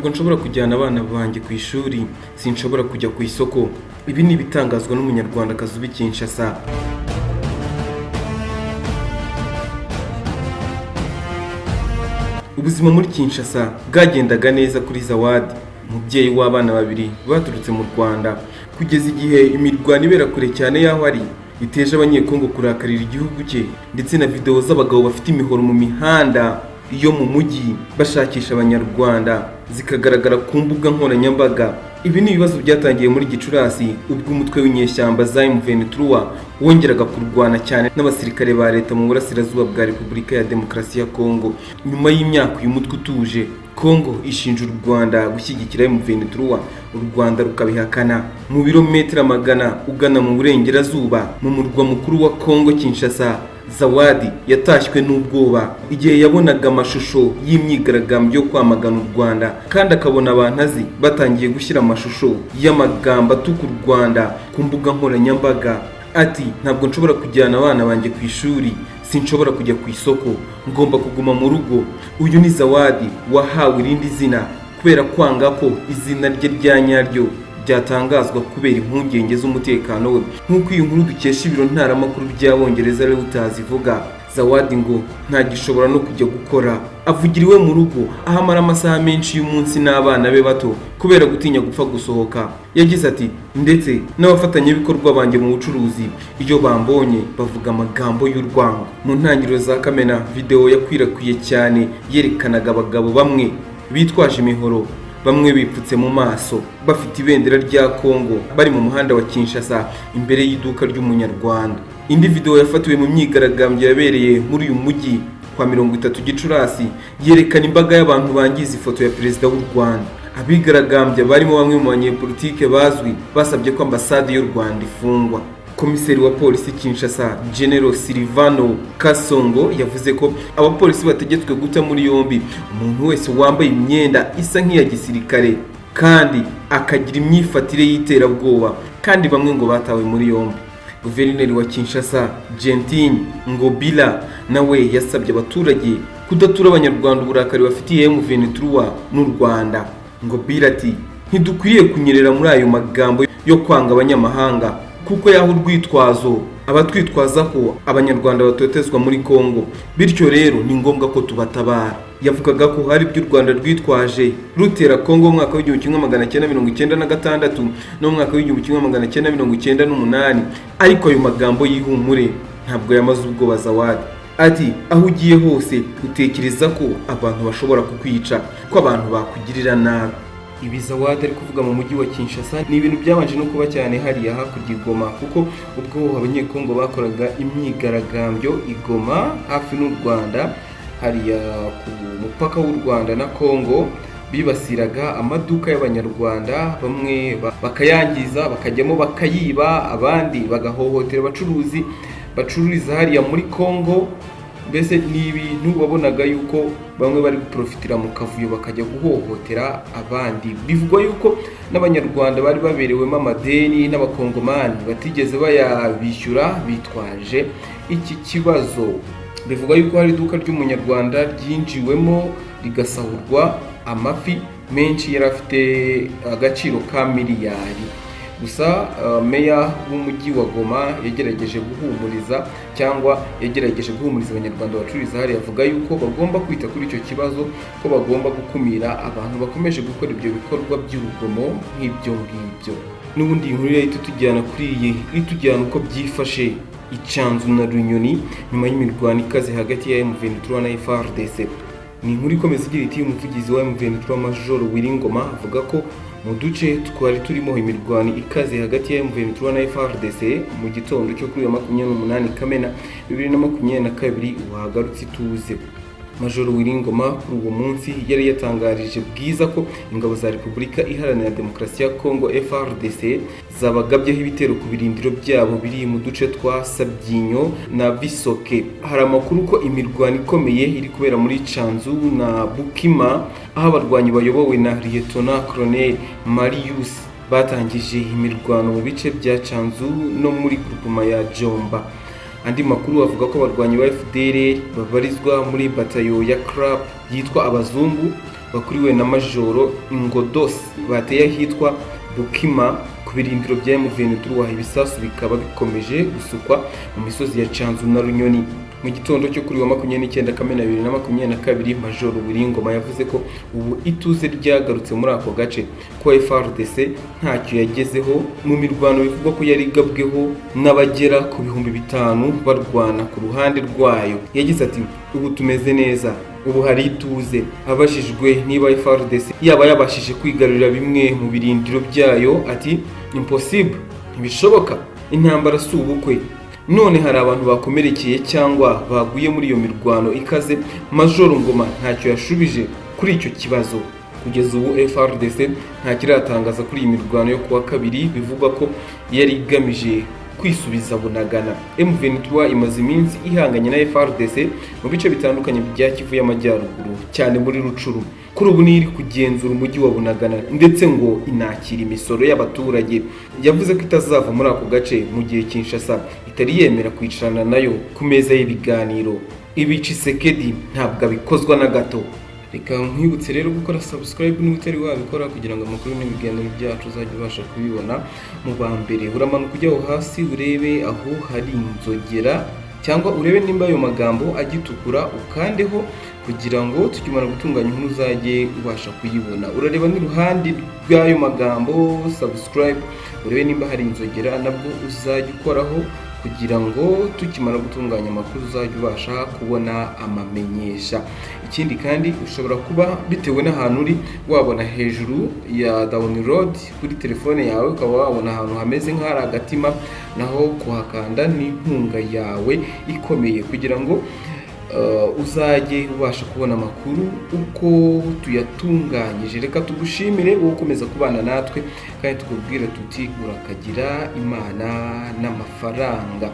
"Ntabwo nshobora kujyana abana banjye ku ishuri, sinshobora kujya ku isoko." Ibi ni ibitangazwa n'Umunyarwandakazi uba i Kinshasa. Ubuzima muri Kinshasa bwagendaga neza kuri Zawadi, umubyeyi w'abana babiri baturutse mu Rwanda, kugeza igihe imirwano ibera kure cyane y'aho ari iteje Abanyekongo kurakarira igihugu cye, ndetse na videwo z'abagabo bafite imihoro mu mihanda yo mu mujyi bashakisha Abanyarwanda zikagaragara ku mbuga nkoranyambaga. Ibi ni ibibazo byatangiye muri Gicurasi, ubwo umutwe w'inyeshyamba za M23 wongeraga kurwana cyane n'abasirikare ba leta mu burasirazuba bwa Repubulika ya Demokarasi ya Kongo. Nyuma y'imyaka uyu mutwe utuje, Kongo ishinja u Rwanda gushyigikira M23, u Rwanda rukabihakana. Mu birometero magana ugana mu burengerazuba, mu murwa mukuru wa Kongo Kinshasa, Zawadi yatashywe n'ubwoba igihe yabonaga amashusho y'imyigaragambyo yo kwamagana u Rwanda, kandi akabona abantu azi batangiye gushyira amashusho y'amagambo atuka u Rwanda ku mbuga nkoranyambaga. Ati: "Ntabwo nshobora kujyana abana banjye ku ishuri, sinshobora kujya ku isoko, ngomba kuguma mu rugo." Uyu ni Zawadi wahawe irindi zina kubera kwanga ko izina rye rya nyaryo byatangazwa kubera impungenge z'umutekano we, nk'uko iyi nkuru dukesha ibiro ntaramakuru by'Abongereza Reuters ivuga. Zawadi ngo ntagishobora no kujya gukora, avugira iwe mu rugo aho amara amasaha menshi y'umunsi n'abana be bato kubera gutinya gupfa gusohoka. Yagize ati: "Ndetse n'abafatanyabikorwa banjye mu bucuruzi iyo bambonye bavuga amagambo y'urwango." Mu ntangiriro za Kamena, videwo yakwirakwiye cyane yerekanaga abagabo bamwe bitwaje imihoro, bamwe bipfutse mu maso, bafite ibendera rya Kongo, bari mu muhanda wa Kinshasa imbere y'iduka ry'Umunyarwanda. Indi video yafatiwe mu myigaragambyo yabereye muri uyu mujyi kwa 30 Gicurasi yerekana imbaga y'abantu bangiza ifoto ya perezida w'u Rwanda. Abigaragambya barimo bamwe mu banyepolitike bazwi basabye ko ambasade y'u Rwanda ifungwa. Komiseri wa polisi Kinshasa, General Silvano Kasongo, yavuze ko abapolisi bategetswe guta muri yombi umuntu wese wambaye imyenda isa nk'iya gisirikare kandi akagira imyifatire y'iterabwoba, kandi bamwe ngo batawe muri yombi. Guverineri wa Kinshasa, Gentiny Ngobila, nawe yasabye abaturage kudatura Abanyarwanda uburakari bafitiye M23 n'u Rwanda. Ngobila ati: "Ntidukwiriye kunyerera muri ayo magambo yo kwanga abanyamahanga, kuko yaho urwitwazo abatwitwaza ko Abanyarwanda batotezwa muri Kongo, bityo rero ni ngombwa ko tubatabara." Yavugaga ko hari ibyo u Rwanda rwitwaje rutera Kongo mu mwaka w'1996 no mu mwaka w'1998, ariko ayo magambo y'ihumure ntabwo yamaze ubwoba Zawadi. Ati: "Aho ugiye hose utekereza ko abantu bashobora kukwica, ko abantu bakugirira nabi." Ibi Zawadi ari kuvuga mu mujyi wa Kinshasa ni ibintu byabanje no kuba cyane hariya hakurya i Goma, kuko ubwo Abanyekongo bakoraga imyigaragambyo i Goma hafi n'u Rwanda, hariya ku mupaka w'u Rwanda na Kongo, bibasiraga amaduka y'Abanyarwanda, bamwe bakayangiza, bakajyamo bakayiba, abandi bagahohotera abacuruzi bacururiza hariya muri Kongo. Mbese ni ibintu wabonaga yuko bamwe bari guprofitira mu kavuyo bakajya guhohotera abandi. Bivugwa yuko n'Abanyarwanda bari baberewemo amadeni n'Abakongomani batigeze bayabishyura bitwaje iki kibazo. Bivugwa yuko hari iduka ry'Umunyarwanda ryinjiwemo rigasahurwa amafi menshi yari afite agaciro ka miliyari. Gusa meya w'umujyi wa Goma yagerageje guhumuriza, cyangwa yagerageje guhumuriza Abanyarwanda bacururiza hariya, avuga yuko bagomba kwita kuri icyo kibazo, ko bagomba gukumira abantu bakomeje gukora ibyo bikorwa by'urugomo nk'ibyo ngibyo. N'ubundi iyi nkuru yahita itujyana kuri iyi, itujyana uko byifashe i Canzu na Runyoni nyuma y'imirwano ikaze hagati ya M23 na FARDC. Ni inkuru ikomeza igira iti: "Umuvugizi wa M23, Major Willy Ngoma, avuga ko mu duce twari turimo imirwano ikaze hagati ya M23 na FARDC mu gitondo cyo kuri uyu wa 28 Kamena 2022 wagarutse ituze." Major Willy Ngoma kuri uwo munsi yari yatangarije Bwiza ko ingabo za Repubulika Iharanira Demokarasi ya Kongo, FARDC, zabagabyeho ibitero ku birindiro byabo biri mu duce twa Sabyinyo na Bisoke. Hari amakuru ko imirwano ikomeye iri kubera muri Canzu na Bukima, aho abarwanyi bayobowe na Lieutenant Colonel Marius batangije imirwano mu bice bya Canzu no muri groupement ya Jomba. Andi makuru avuga ko abarwanyi ba FDLR babarizwa muri batayo ya CRAP yitwa Abazungu bakuriwe na Majoro Ingodos bateye ahitwa Bukima ku birindiro bya M23, ibisasu bikaba bikomeje gusukwa mu misozi ya Canzu na Runyoni. Mu gitondo cyo kuri wa 29 Kamena 2022, Majoro Willy Ngoma yavuze ko ubu ituze ryagarutse muri ako gace, ko FARDC ntacyo yagezeho mu mirwano bivugwa ko yari igabweho n'abagera ku 5000 barwana ku ruhande rwayo. Yagize ati: "Ubu tumeze neza, ubu hari ituze." Abajijwe niba FARDC yaba yabashije kwigarurira bimwe mu birindiro byayo, ati: "Impossible, ntibishoboka, intambara si ubukwe." None hari abantu bakomerekeye cyangwa baguye muri iyo mirwano ikaze? Majoro Ngoma ntacyo yashubije kuri icyo kibazo. Kugeza ubu FARDC ntakiratangaza kuri iyi mirwano yo kuwa kabiri bivugwa ko yari igamije kwisubiza Bunagana. M23 imaze iminsi ihanganye na FARDC mu bice bitandukanye bya Kivu y'Amajyaruguru, cyane muri Rutshuru. Kuri ubu niyo iri kugenzura umujyi wa Bunagana, ndetse ngo inakira imisoro y'abaturage. Yavuze ko itazava muri ako gace mu gihe Kinshasa itari yemera kwicarana nayo ku meza y'ibiganiro. Ibi Tshisekedi ntabwo abikozwa na gato. Reka nkwibutse rero gukora subscribe niba utari wabikora, kugira ngo amakuru n'ibiganiro byacu uzajye ubasha kubibona mu ba mbere. Uramanuka ujya aho hasi, urebe aho hari inzogera, cyangwa urebe nimba ayo magambo agitukura, ukandeho kugira ngo tukimara gutunganya inkuru uzajye ubasha kuyibona. Urareba n'iruhande rw'ayo magambo subscribe, urebe nimba hari inzogera, nabwo uzajya ukoraho kugira ngo tukimara gutunganya amakuru uzajya ubasha kubona amamenyesha. Ikindi kandi, ushobora kuba bitewe n'ahantu uri wabona hejuru ya download kuri telefone yawe, ukaba wabona ahantu hameze nk'ahari agatima, naho kuhakanda ni inkunga yawe ikomeye kugira ngo uzajye ubasha kubona amakuru uko tuyatunganyije. Reka tugushimire wowe ukomeza kubana natwe, kandi tukubwira tuti: "Urakagira Imana n'amafaranga."